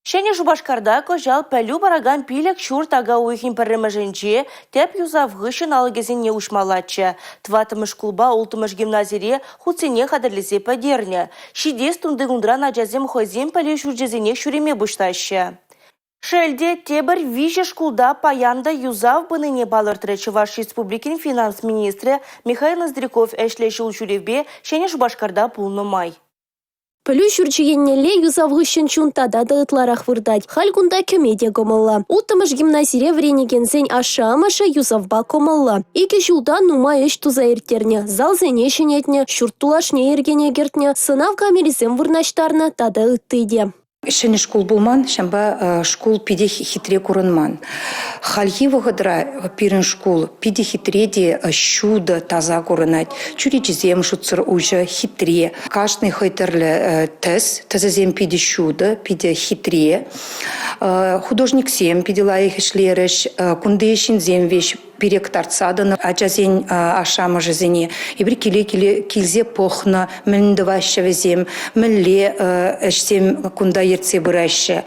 Ҫӗнӗ Шупашкарта кӑҫал пӗлӳ паракан 5 ҫурт ака уйӑхӗн 1-мӗшӗнче тӗп юсав хыҫҫӑн алӑкӗсене уҫмаллаччӗ. 4-мӗш шкулпа 6-мӗш гимназире хутсене хатӗрлесе пӗтернӗ. Ҫитес тунти кунран ачасем хӑйсен пӗлӳ ҫурчӗсенех ҫӳреме пуҫлаҫҫӗ. Шел те, тепӗр 3 шкулта паян та юсав пынине палӑртрӗ Чӑваш Республикин финанс министрӗ Михаил Ноздряков ӗҫлӗ ҫул ҫӳревпе Ҫӗнӗ Шупашкарта пулнӑ май. Пӗлӳ ҫурчӗ еннелле юсав хыҫҫӑн чун тата та ытларах выртать. Халь кунта кӗме те кӑмӑллӑ. Улттӑмӗш гимназире вӗренекенсен ашшӗ-амӑшӗ юсавпа кӑмӑллӑ. Икӗ ҫулта нумай ӗҫ туса ирттернӗ. Залсене ҫӗнетнӗ, ҫурт тулашне йӗркене кӗртнӗ, сӑнав камерисем вырнаҫтарнӑ тата ытти те. Ҫӗнӗ шкул пулман, ҫавӑнпа шкул питӗ хитре курӑнман. Хальхи вӑхӑтра пирӗн шкул питӗ хитре те ҫутӑ, таса курӑнать. Чӳречисем шутсӑр уҫӑ, хитре. Кашни хӑй тӗрлӗ тӗс, тӗсӗсем питӗ ҫутӑ, питӗ хитре. Художниксем питӗ лайӑх ӗҫлерӗҫ. Кунти ҫынсем веҫ пире кӑтартса тӑнӑ ачасен ашшӗ-амӑшӗсене. Эпир киле-киле килсе пӑхнӑ, мӗн тӑваҫҫӗ вӗсем, мӗнле ӗҫсем кунта ертсе пыраҫҫӗ.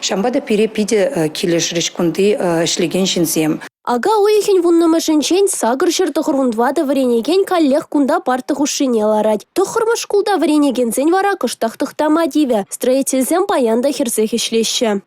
Ҫавӑнпа та пире питӗ килӗшрӗҫ кунти ӗҫлекен ҫынсем. Ака уйӑхӗн 10-мӗшӗнчен 894 вӗренекен каллех кунта парта хушшине ларать. Тӑххӑрмӗш шкулта вӗренекенсен вара кӑштах тӑхтама тивӗ. Строительсем паян та хӗрсех ӗҫлеҫҫӗ.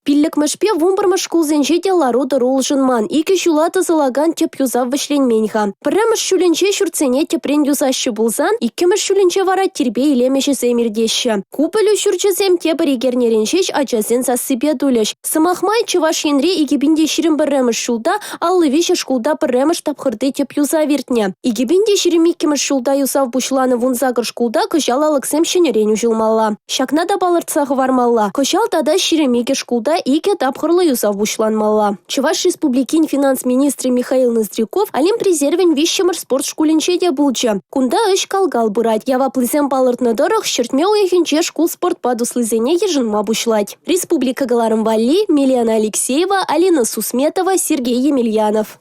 Пиллӗкмӗшпе 11-мӗш шкулсенче те лару-тӑру улшӑнман. Икӗ ҫула тӑсӑлакан тӗп юсав вӗҫленмен-ха. Пӗрремӗш ҫулӗнче ҫуртсене тӗпрен юсаҫҫӗ пулсан, иккӗмӗш ҫулӗнче вара тирпей-илем ӗҫӗсем иртеҫҫӗ. Ку пӗлӳ ҫурчӗсем тепӗр ик эрнерен ҫеҫ ачасен сассипе тулӗҫ. Сӑмах май, Чӑваш Енре 2021-мӗш ҫулта 53 шкулта пӗрремӗш тапхӑрти тӗп юсав иртнӗ. 2022-мӗш ҫулта юсав пуҫланӑ 18 шкулта кӑҫал алӑксем ҫӗнӗрен уҫӑлмалла. Ҫакна та палӑртса хӑвармалла, кӑҫал тата 22 шкулта икӗ тапхӑрлӑ юсав пуҫланмалла. Чӑваш Республикин финанс министрӗ Михаил Ноздряков Олимп резервӗн виҫҫӗмӗш спорт шкулӗнче те пулчӗ. Кунта ӗҫ кал-кал пырать. Яваплисем палӑртнӑ тӑрӑх, ҫӗртме уйӑхӗнче шкул спортпа туслисене йышӑнма пуҫлать. Республика кӑларӑм валли Милена Алексеева, Алина Сусметова, Сергей Емельянов.